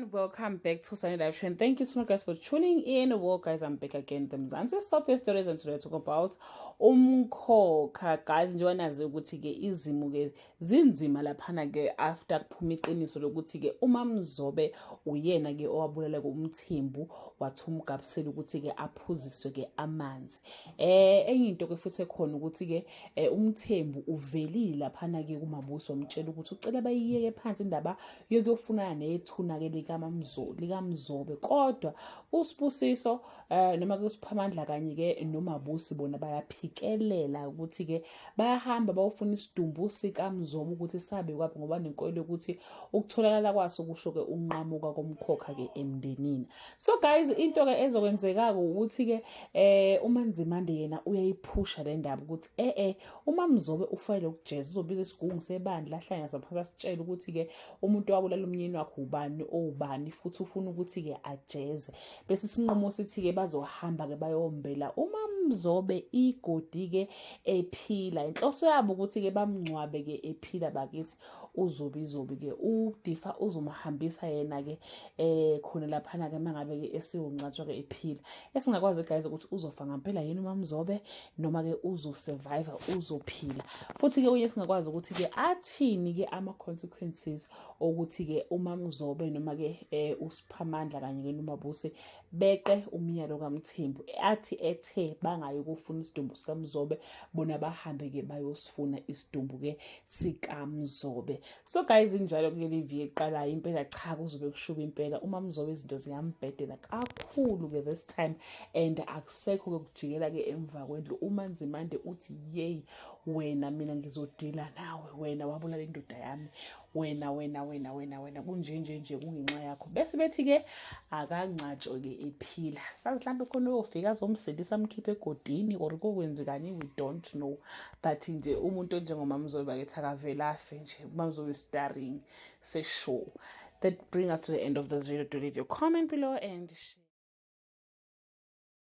Everyone, welcome back to Sunny Live Show and thank you so much, guys, for tuning in. Well, guys, I'm back again, the Mzansi Soap Stories, and today I talk about Umkhokha. Guys, njengoba nazi ukuthi-ke izimo-ke zinzima laphana-ke after kuphuma iqiniso lokuthi-ke uMamzobe uyena-ke owabulala uMthembu, wathuma uGabisela ukuthi-ke aphuziswe-ke amanzi. Enye into-ke futhi ekhona ukuthi-ke uMthembu uvelile laphana-ke kuMabuso, wamtshela ukuthi ucela bayiyeke phansi indaba yokuyofunana nethuna-ke likaMzobe, kodwa uSibusiso noma ke uSiphamandla kanye ke noMabusi bona bayaphikelela ukuthi ke bayahamba bayofuna isidumbu sikaMzobe ukuthi sabe kwaphi, ngoba nenkolelo yokuthi ukutholakala kwaso kusho ke unqamuka komkhokha ke emndenini. So guys, into ke ezokwenzeka ukuthi ke uManzimande yena uyayiphusha le ndaba ukuthi uMamzobe ufanele ukujeza, uzobiza isigungu sebandla, ahlale naso phansi, asitshele ukuthi ke umuntu owabulala umnyeni wakhe ubani, owubani, futhi ufuna ukuthi ke ajeze. Bese isinqumo sithi ke bazohamba ke bayombela uMamzobe igodi ke ephila. Inhloso yabo ukuthi ke bamngcwabe ke ephila bakithi. Uzobe izobe ke uDifa uzomhambisa yena ke khona laphana ke mangabe ke esiyongcatshwa ke ephila. Esingakwazi, guys, ukuthi uzofa ngempela yini uMamzobe noma ke uzosurvive, uzophila. Futhi ke uye singakwazi ukuthi ke athini ke ama consequences ukuthi ke uMamzobe noma ke uSiphamandla kanye ke noMabusi beqe umyalo kaMthembu, athi ethe bangayi kufuna isidumbu sikaMzobe, bona bahambe ke bayosifuna isidumbu ke sikaMzobe. So guys, injalo kuleli viki eqalayo impela. Cha, kuzobe kushuba impela. UMamzobe izinto ziyambhedela kakhulu ke this time and akusekho ke kujikela ke emva kwendlu. UManzimande uthi, "Yey wena, mina ngizodila nawe. Wena wabulala indoda yami, wena, wena, wena, wena, wena, kunje nje nje, kungenxa yakho." Bese bethi-ke akangcatshwe-ke ephila. Sazi mhlawumbe khona uyofika azomsindisa, amkhiphe egodini, or kokwenzekani, we don't know, but nje umuntu onjengomamzobe bakithi akavele afe nje. UMamzobe starring se-show. That bring us to the end of this video. Do leave your comment below and share.